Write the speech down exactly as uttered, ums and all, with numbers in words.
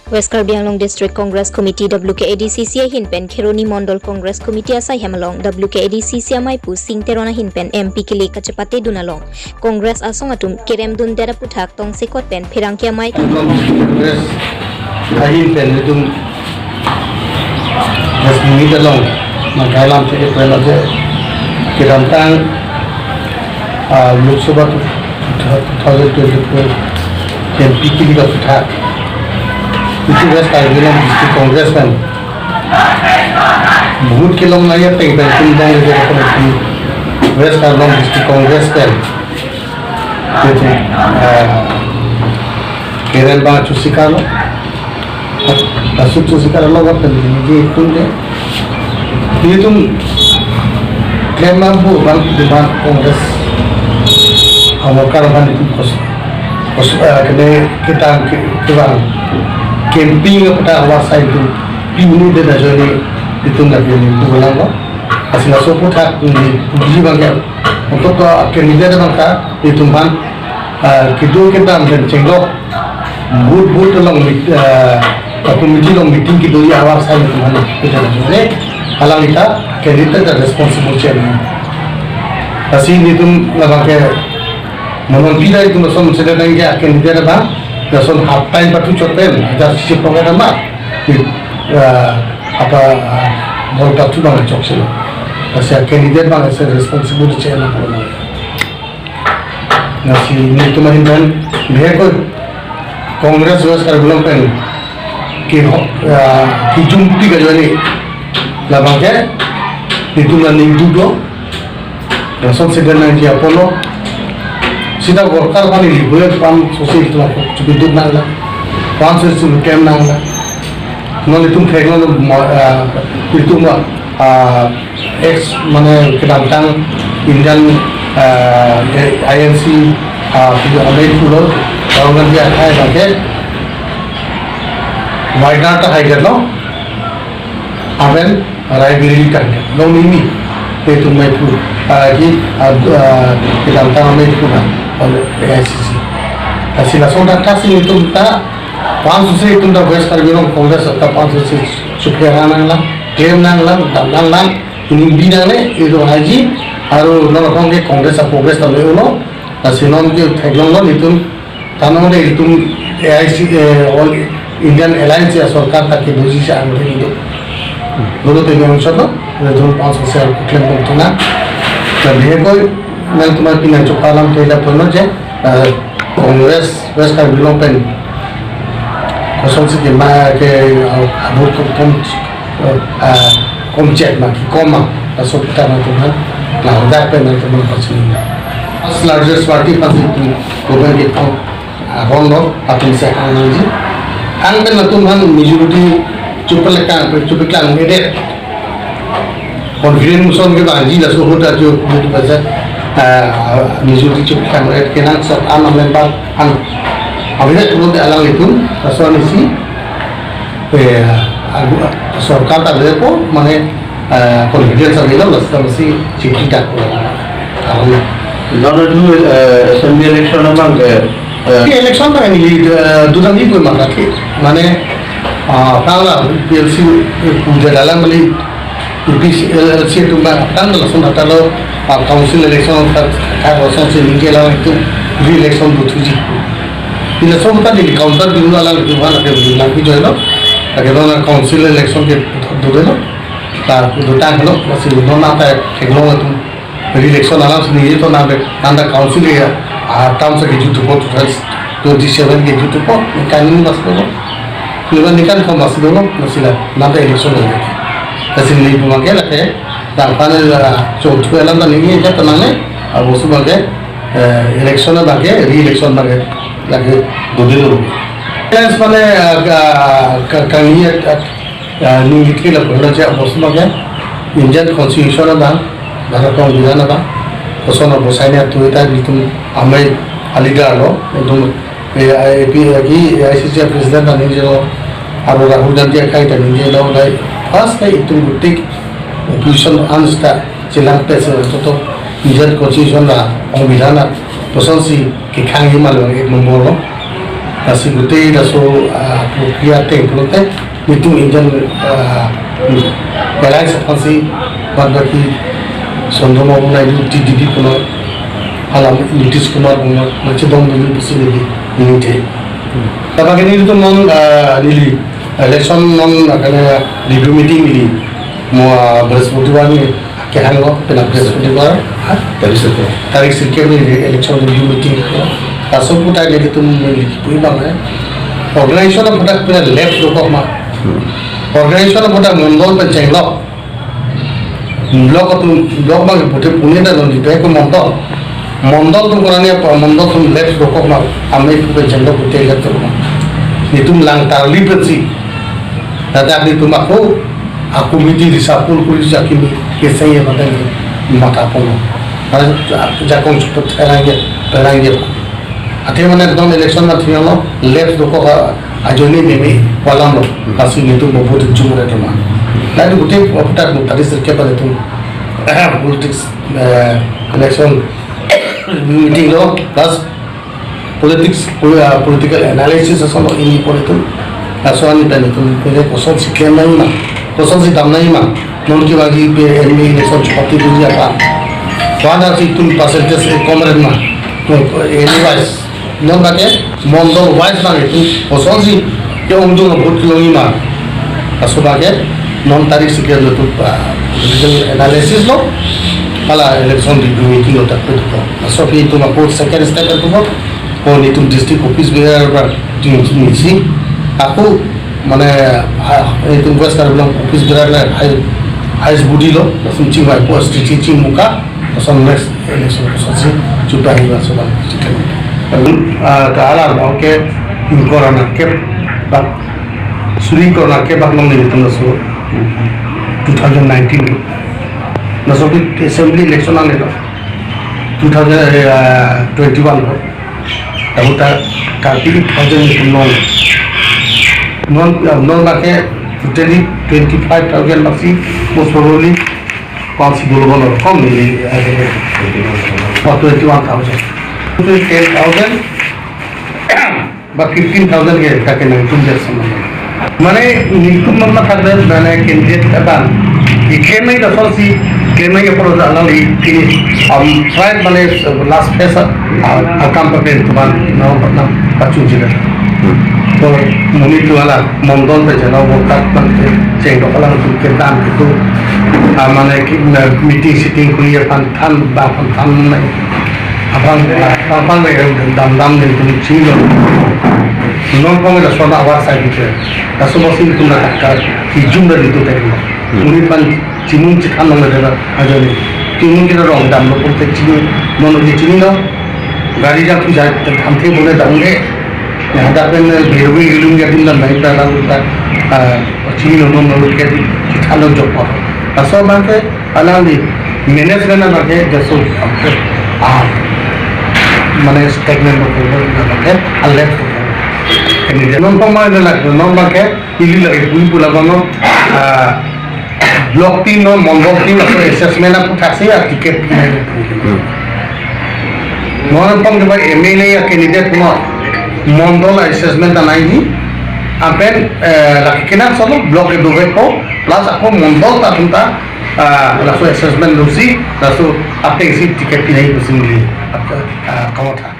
West Karbi Anglong District Congress Committee W K A D C C ahin pen Kheroni Mondol Congress Committee asaihem along W K A D C C amaipu Sing Teron ahin pen M P kili kachepatedun along Congress asong atum keremdundet aputhak tongsekot pen pherangke amei Congress ahin pen itum press meet along nangkailam che pen aje kedamtang, ah, Lok Sabha two thousand twenty-four M P kili aputhak itum West Karbi Anglong District Congress pen vote kelong nangji ateng pen itum dong le West Karbi Anglong District Congress pen itum, ah, kerem abang chusikar lo. Asuk chusikar lo, kan, di itum de. Itum klem abang pu abang di abang Congress aworkar abang itum kos, kos, ah, kene kita ke, ke abang campaign ke pada awar sai itum pini de na joni itum na pini pu lang lo. Asina so aputhak ni puji abang ya. Untuk ke candidate abang ka itum abang, ah, kedo kedam pen chenglok booth booth along meet-, ah, committee along meeting kedoji awar sai itum aphan kita jone alang ita candidate ta responsible chairman. Lasi nelitum labang ke monon pida itum lason sedang ke candidate abang lason half time pathu chot pen ada sisi program abang, ah, apa, ah, bol pathu abang chokche lo. Lasi candidate abang ase responsible chairman. Lasi nelitum ahin pen bihek ko Congress West Karbi Anglong pen ke, ah, kejumpi kajoi ni labang ke nelitum aning duk lo. Lason sedang nangji apotlo. Sita worker aphan ili gue pan sosi itum ako chupi duk nanglang. Pan sosi chupi klem nanglang. Non itum thek non, ah, itum, ah, ex mane kedamtang Indian, ah, I N C, ah, amei pulo, Rahul Gandhi akhai abang ke Wagner ta haidet lo, aben Raebareli ta haidet lo, neli, itum amei pu, ah, ki, ah, ah, kedamtang amei pu na, A I C C. Lasi lason ta, ta si itum ta, pan sosi itum ta West Karbi Anglong Congress ta pan sosi chupi ra nanglang, klem nanglang, dam nanglang, ining bi nangne, itum haji, aru non aphan ke Congress a-progress ta le uno, lasi non ke theklong lo itum, tanong de itum A I C, eh, All Indian Alliance ya sorkar ta kedoji si ang itum. Dolo teme onsot lo, itum pan sosi klem pon tuna. Dan dia koi, nelitum aphan pini chokche alam ke la pon je, eh, Congress West Karbi Anglong pen kosonsi kema ke, ah, vote kom, kom, ah, kom chek ma ki kom ma, laso kita nangtum aphan, na dak pen nangtum aphan pachini. First largest party aphansi itum government ke kom, ah, ron lo, atum si hang nangji. Hang pen nangtum aphan majority chupelekang, chupeklang medet. Confidence motion kevangji laso ahut ajo, ajo pada, ah, majority chupeklang medet kenangsot an member an. Abang ke pulote alanglitum, laso anisi, eh, agu, sorkar ta le ko, mane, ah, confidence avelo, laso anisi chikri dak ko. Alam. Nono tu, eh, assembly election abang ke, eh, Di election abang neli, eh, dudam ni koi mangkaki. Mane, ah, tangla P L C, eh, kuda dalam beli, U P C, L L C atum abang, tangla lason hatalo, ah, council election ta, ka election si ningje lang itum re-election buthuji. Election ta neli counter dulu alanglitum aphan, lake lang ki join lo. Lake non council election ke dudelo. Ta dutang lo, lasi non nangta theklong atum. Re-election alam sini itu nang, nang ta council ya, ah, term sa keju thupo, two thousand twenty-seven keju thupo, ningkan ini mas dolo. Ningkan, ningkan kethom mas dolo, lasi la, nang ta election lagi. Lasi neli pu abang ke lake, tang pan la, chothu alam ta neli ya tenang ne, ah, bosu abang ke, eh, election abang ke, re-election abang ke, lake dodelo. Challenge mane, ah, ka, ka, kangni, ah, ah, neli ke lapu lo je, bosu abang ke, Indian Constitution abang, Bharat Songbidan abang, koson abosai ne atu ta itum amei a-leader lo, itum, eh, A I P, eh, ki A I C C President ta ningje lo, aru Rahul Gandhi akhai ta ningje lo, dai, first ta itum butik opposition ansta chelang pes toto Indian Constitution la, Songbidan la, kosonsi kekhang hima lo ek nombor lo. Lasi gute laso, ah, Prokriya ateng pulote nelitum injan, ah, alliance aphansi, bad baki Chandra Babu Naidu T D P pulo, hala Nitish Kumar pulo, machidong neli pusi neli, neli te. Tabagi nelitum non, ah, neli election non akane review meeting neli mo, ah, Brihaspatibar ni kehang lo, pina Brihaspatibar, ha? Tarik sirkep. Tarik sirkep ni election review meeting lo. Laso aputhak nelitum neli pui bang, eh. Organization aputhak pina left dokok ma. Hmm. Organization aputhak mondol pen chenglok. Block atum, block bang pute pune ta non di pe ko mondol. Mondol atum kurang apa, mondol atum left dokok ma. Amei pu pen chenglok pute left dokok ma. Nelitum lang tarli pensi. Ladak nelitum ako, ako miti risapul kuri jaki mi keseng ya pada ni mata kono. Ada jakong cepet terang ya, terang ya. Ate mane ekdom election ma thiyang lo, left dokok ajoine meme walam lo. Hmm. Lasi nelitum bo vote chumre tuma. Lalu pute aputhak tarik sirkep pada tu politics, eh, election meeting lo, plus politics, poli-, ah, political analysis ason lo ini pon itum. Laso ani pen itum pele kosonsi klem nangji ma, kosonsi dam nangji ma. Non ke bagi pe M A election chupati dunji apa. Wana si itum percentage, eh, kemren ma. To, eh, anywise. Non bake mondol wise bang itum kosonsi ke ongdung vote kelongji ma. Laso bake non tarik sirkep lo tu, ah, political analysis lo. Hala election review meeting lo tak tu. Laso aphi itum ako second step itum ko nelitum district office bearer ba ting ting si. Ako mane, ah, itum West Karbi Anglong office bearer le high, highest body lo, langsung chingvai post chi chingmuka, langsung next election kosonsi chuta hi laso bang. Ah, ta hala bang ke ingkoi ra nangkep bak, suri ingkoi ra nangkep bak nong nelitum laso two thousand nineteen. Laso ke assembly election nangne lo. Two thousand, eh, twenty-one ho. Tahu ta thirty thousand itum non. Non, eh, non bake totally twenty-five thousand bak si most probably kosonsi dolo bolo kom ni, eh, for twenty-one thousand. Ten thousand. Ba fifteen thousand ke kake nangtum jas sama. Mane nelitum mama thakle mane candidate aban. Iklem nangji lason si klem nangji apor alang di finish. Am, try mane last phase a, a, akam papen tuban na na pachun jila. Hmm. To monit tu hala mondol pe jala vote tak pan pe cheng dok alang tu kedam tu. A, mane ki, na, meeting sitting kuri aphan than ba aphan than nai. Aphrang, aphrang le dam dam nelitum chinglo. Non pong laso na awar sai biche. Laso bosi nelitum na ka, kijum da nelitum tek lo. Hmm. Monit aphan chinung chithan nang le da ajoine. Chinung kita rong damlo pon tek chini, non le chinilo. Gari jang tu jai, hamthe bone dam le. Ya, hadak pen, eh, Bherwi Ilum ya dim dam nai ta lang ta, ah, chinilo non non ke chithan lo jok pa. Laso bang ke Alang di management abang ke jaso, ah, mane stagnant lo, lo, lo, lo, a left lo. Ini dia non pama ini lagi, non bang ke ili lagi pui pula bang, ah, block team non, mondol team, laso assessment aputhak si a ticket pinai. Hmm. Non pang ke ba M L A ya candidate non, mondol assessment ta nangji, lapen, eh, lagi kena solo block ke dovek ko, plus ako mondol ta tunta, ah, laso assessment losi, laso ateng si ticket pinai pusi neli, ah, kamatha.